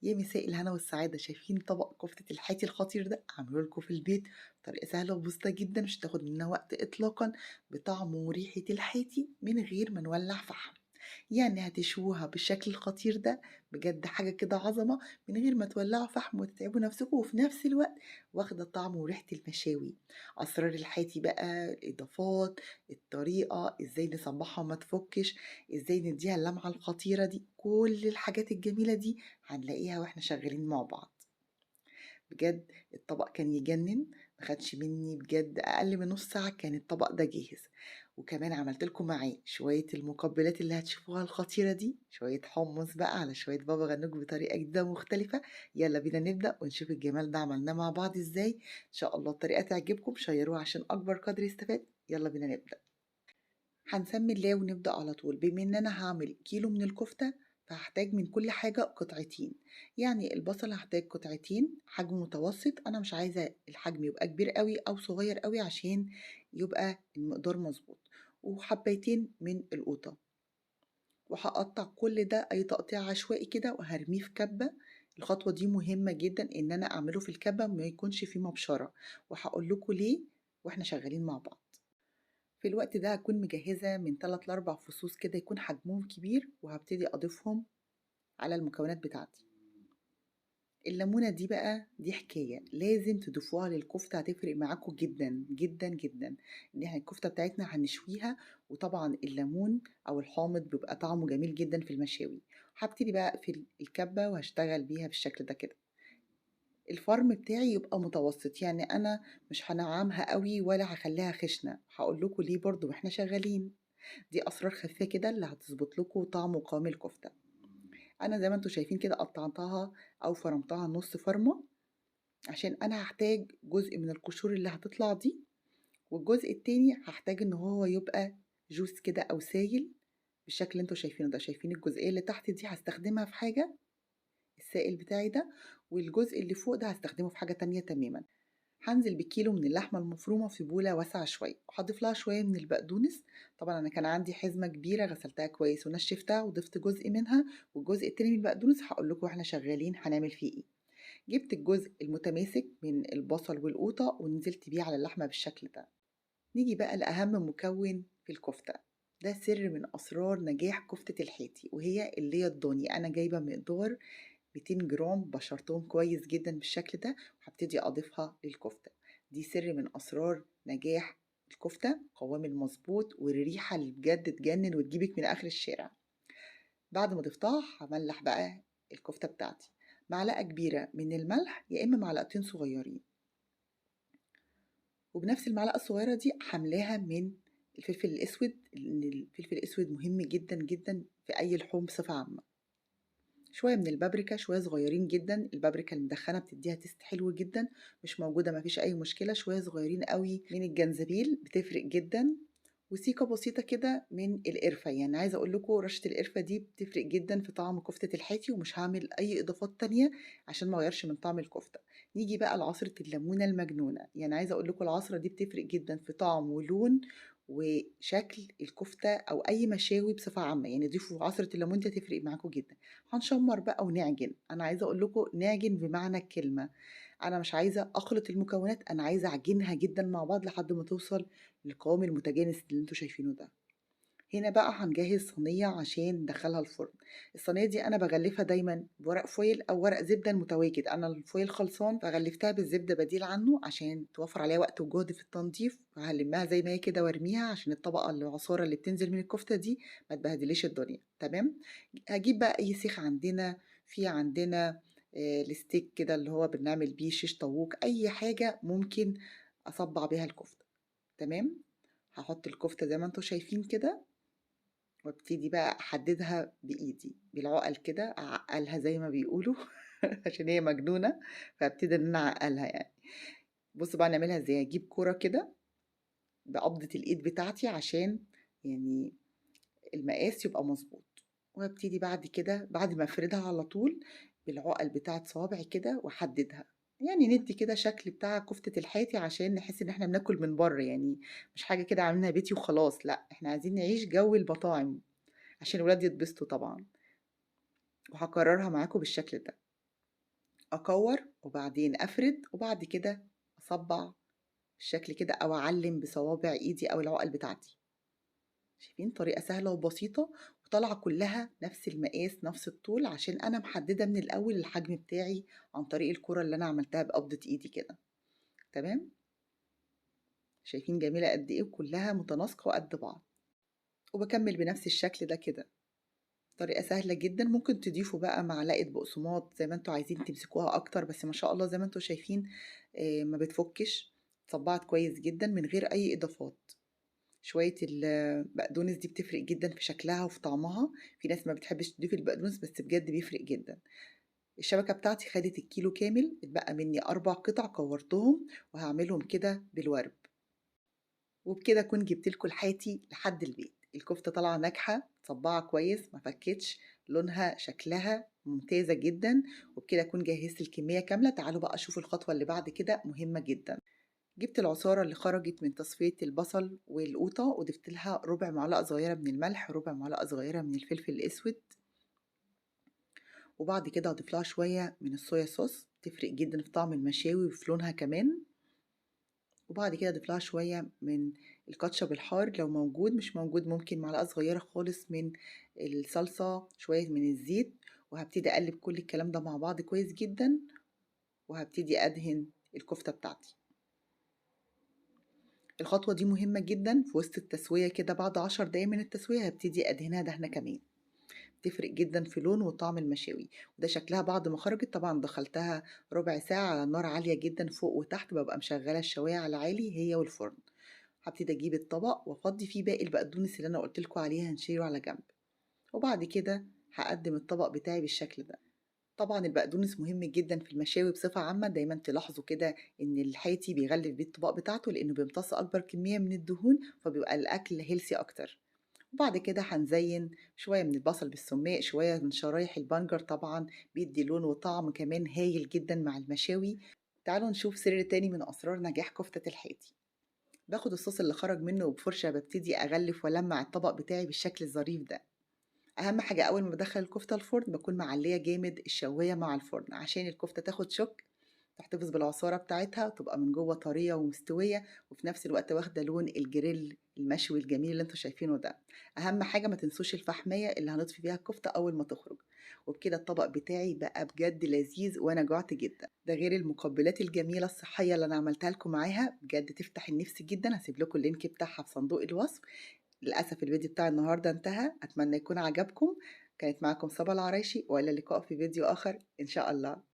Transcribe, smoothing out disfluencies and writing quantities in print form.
يا مساء الهنا والسعادة. شايفين طبق كفتة الحاتي الخطير ده؟ هعمله لكم في البيت بطريقة سهلة وبسيطة جدا، مش هتاخد مننا وقت إطلاقا، بطعم وريحة الحاتي من غير ما نولع فحم. يعني هتشوها بالشكل الخطير ده، بجد حاجة كده عظمة، من غير ما تولعوا فحم وتتعبوا نفسكم، وفي نفس الوقت واخدة طعم وريحة المشاوي. أسرار الحاتي بقى، الإضافات، الطريقة، إزاي نصبحها وما تفكش، إزاي نديها اللمعة الخطيرة دي، كل الحاجات الجميلة دي هنلاقيها واحنا شغالين مع بعض. بجد الطبق كان يجنن، ما خدش مني بجد أقل من نص ساعة كان الطبق ده جاهز. وكمان عملت لكم معاه شوية المقبلات اللي هتشوفوها الخطيرة دي، شوية حمص بقى على شوية بابا غنوج بطريقة جديدة ومختلفة. يلا بينا نبدأ ونشوف الجمال ده عملناه مع بعض ازاي. إن شاء الله الطريقة تعجبكم، شيروها عشان أكبر قدر يستفاد. يلا بينا نبدأ. هنسمي الله ونبدأ على طول. بما إن أنا هعمل كيلو من الكفتة، فهحتاج من كل حاجة قطعتين. يعني البصل هحتاج قطعتين حجم متوسط، أنا مش عايزة الحجم يبقى كبير قوي أو صغير قوي عشان يبقى المقدار مظبوط. وحبايتين من القوطة. وهقطع كل ده أي تقطيع عشوائي كده وهرميه في كبة. الخطوة دي مهمة جدا إن أنا أعمله في الكبة، ما يكونش فيه مبشرة، وهقول لكم ليه وإحنا شغالين مع بعض. في الوقت ده هكون مجهزة من 3 ل4 فصوص كده يكون حجمهم كبير، وهبتدي أضيفهم على المكونات بتاعتي. الليمونة دي بقى دي حكاية لازم تضيفوها للكفتة، هتفرق معاكم جدا جدا جدا. ان احنا الكفتة بتاعتنا هنشويها، وطبعا الليمون او الحامض بيبقى طعمه جميل جدا في المشاوي. هبتدي بقى اقفل الكبة وهشتغل بيها بالشكل ده كده. الفرم بتاعي يبقى متوسط، يعني انا مش هنعمها قوي ولا هخليها خشنة. هقول لكم ليه برضو واحنا شغالين، دي اسرار خفيفة كده اللي هتظبط لكم طعم وقوام الكفتة. انا زي ما انتم شايفين كده قطعتها او فرمتها نص فرمة، عشان انا هحتاج جزء من القشور اللي هتطلع دي، والجزء التاني هحتاج ان هو يبقى جوس كده او سايل بالشكل اللي انتم شايفينه ده. شايفين الجزئية اللي تحت دي هستخدمها في حاجة، السائل بتاعي ده، والجزء اللي فوق ده هستخدمه في حاجة تانية تماما. هنزل بكيلو من اللحمة المفرومة في بولة واسعة شوية، وهضيف لها شوية من البقدونس. طبعا أنا كان عندي حزمة كبيرة غسلتها كويس ونشفتها وضفت جزء منها، والجزء التاني من البقدونس هقول لكم واحنا شغالين هنعمل فيه ايه. جبت الجزء المتماسك من البصل والقوطة ونزلت بيه على اللحمة بالشكل ده. نيجي بقى لأهم مكون في الكفتة، ده سر من أسرار نجاح كفتة الحاتي، وهي اللي هي الضاني. أنا جايبة مقدار 200 جرام، بشرتهم كويس جدا بالشكل ده، وهبتدي اضيفها للكفته. دي سر من اسرار نجاح الكفته، قوام المظبوط والريحه اللي بجد تجنن وتجيبك من اخر الشارع. بعد ما ضفتها هملح بقى الكفته بتاعتي، معلقه كبيره من الملح يا اما معلقتين صغيرين، وبنفس المعلقه الصغيره دي هملاها من الفلفل الاسود، لان الفلفل الاسود مهم جدا جدا في اي لحوم بصفه عامه. شوية من البابريكا، شوية صغيرين جدا، البابريكا المدخنة بتديها taste حلو جدا، مش موجودة مفيش أي مشكلة. شوية صغيرين قوي من الجنزبيل بتفرق جدا، وسيكة بسيطة كده من القرفة. يعني عايزة أقول لكم رشة القرفة دي بتفرق جدا في طعم كفتة الحاتي، ومش هعمل أي إضافات تانية عشان ما أغيرش من طعم الكفتة. نيجي بقى لعصرة الليمونة المجنونة، يعني عايزة أقول لكم العصرة دي بتفرق جدا في طعم ولون وشكل الكفتة أو أي مشاوي بصفة عامة. يعني ضيفوا عصرة الليمون دي هتفرق معاكم جدا. هنشمر بقى ونعجن. أنا عايزة أقول لكم نعجن بمعنى الكلمة، أنا مش عايزة أخلط المكونات، أنا عايزة أعجنها جدا مع بعض لحد ما توصل للقوام المتجانس اللي انتوا شايفينه ده. هنا بقى هنجهز صينية عشان ندخلها الفرن. الصينية دي أنا بغلفها دايما بورق foil أو ورق زبدة المتواجد. أنا ال foil خلصان فغلفتها بالزبدة بديل عنه عشان توفر عليها وقت وجهد في التنظيف. وهلمها زي ما هي كده وارميها عشان الطبقة العصارة اللي بتنزل من الكفتة دي ما تبهدليش الدنيا. تمام. هجيب بقى أي سيخ عندنا، في عندنا الستيك كده اللي هو بنعمل بيه شيش طاووق، أي حاجة ممكن أصبع بيها الكفتة. تمام. هحط الكفتة زي ما انتوا شايفين كده، وابتدي بقى احددها بايدي بالعقل كده، اعقلها زي ما بيقولوا عشان هي مجنونه، فابتدي ان انا اعقلها. يعني بصوا بقى نعملها ازاي. اجيب كوره كده بقبضه الايد بتاعتي عشان يعني المقاس يبقى مظبوط، وابتدي بعد كده بعد ما افردها على طول بالعقل بتاعت صوابعي كده واحددها. يعني ندي كده شكل بتاع كفتة الحاتي عشان نحس ان احنا بناكل من بره، يعني مش حاجة كده عاملينها بيتي وخلاص، لا احنا عايزين نعيش جو المطاعم عشان الولاد يتبسطوا طبعا. وهكررها معاكم بالشكل ده. أكور وبعدين أفرد وبعد كده أصبع بالشكل كده، أو أعلم بصوابع إيدي أو العقل بتاعتي. شايفين طريقة سهلة وبسيطة وطالعة كلها نفس المقاس نفس الطول، عشان أنا محددة من الأول الحجم بتاعي عن طريق الكرة اللي أنا عملتها بقبضة إيدي كده. تمام، شايفين جميلة قد إيه وكلها متناسقة وقد بعض. وبكمل بنفس الشكل ده كده، طريقة سهلة جدا. ممكن تضيفوا بقى معلقة بقسماط زي ما انتوا عايزين تمسكوها أكتر، بس ما شاء الله زي ما انتوا شايفين، ما بتفكش، اتصبعت كويس جدا من غير أي إضافات. شوية البقدونس دي بتفرق جدا في شكلها وفي طعمها، في ناس ما بتحبش تضيف البقدونس بس بجد بيفرق جدا. الشبكة بتاعتي خدت الكيلو كامل، اتبقى مني 4 قطع كورتهم وهعملهم كده بالورب. وبكده أكون جبت لكم الحاتي لحد البيت. الكفتة طالعة ناجحة، متصبعة كويس، ما فكتش، لونها شكلها ممتازة جدا. وبكده أكون جهزت الكمية كاملة. تعالوا بقى شوفوا الخطوة اللي بعد كده مهمة جدا. جبت العصارة اللي خرجت من تصفية البصل والقوطة وضفت لها ربع معلقة صغيرة من الملح، ربع معلقة صغيرة من الفلفل الأسود، وبعد كده هضيف لها شوية من الصويا صوص، تفرق جدا في طعم المشاوي وفي لونها كمان. وبعد كده اضيف لها شوية من الكاتشب الحار لو موجود، مش موجود ممكن معلقة صغيرة خالص من الصلصة، شوية من الزيت. وهبتدي اقلب كل الكلام ده مع بعض كويس جدا، وهبتدي ادهن الكفتة بتاعتي. الخطوة دي مهمة جدا في وسط التسوية كده، بعد 10 دقايق من التسوية هبتدي ادهنها دهنة كمان، بتفرق جدا في لون وطعم المشاوي. وده شكلها بعد ما خرجت. طبعا دخلتها ربع ساعة على نار عالية جدا فوق وتحت، ببقى مشغلة الشواية على عالي هي والفرن. هبتدي اجيب الطبق وافضي فيه باقي البقدونس اللي انا قلت لكم عليها، هنشيله على جنب. وبعد كده هقدم الطبق بتاعي بالشكل ده. طبعا البقدونس مهم جدا في المشاوي بصفة عامة، دايما تلاحظوا كده ان الحاتي بيغلف بيه الطبق بتاعته لانه بيمتص اكبر كمية من الدهون، فبيبقى الاكل healthy اكتر. وبعد كده هنزين شوية من البصل بالسماق، شوية من شرايح البنجر، طبعا بيدي لون وطعم كمان هايل جدا مع المشاوي. تعالوا نشوف سر تاني من أسرار نجاح كفتة الحاتي. باخد الصوص اللي خرج منه وبفرشة ببتدي أغلف ولمع الطبق بتاعي بالشكل الظريف ده. أهم حاجة أول ما بدخل الكفتة الفرن بكون معلية جامد الشواية مع الفرن عشان الكفتة تاخد شك، تحتفظ بالعصارة بتاعتها وتبقى من جوه طرية ومستوية، وفي نفس الوقت واخدة لون الجريل المشوي الجميل اللي انتوا شايفينه ده. أهم حاجة ما تنسوش الفحمية اللي هنطفي بيها الكفتة أول ما تخرج. وبكده الطبق بتاعي بقى بجد لذيذ وأنا جوعت جدا. ده غير المقبلات الجميلة الصحية اللي أنا عملتها لكم معاها، بجد تفتح النفس جدا. هسيب لكم ال link بتاعها في صندوق الوصف. للأسف الفيديو بتاع النهاردة انتهى، أتمنى يكون عجبكم. كانت معكم صبا العرايشي، وإلى اللقاء في فيديو آخر إن شاء الله.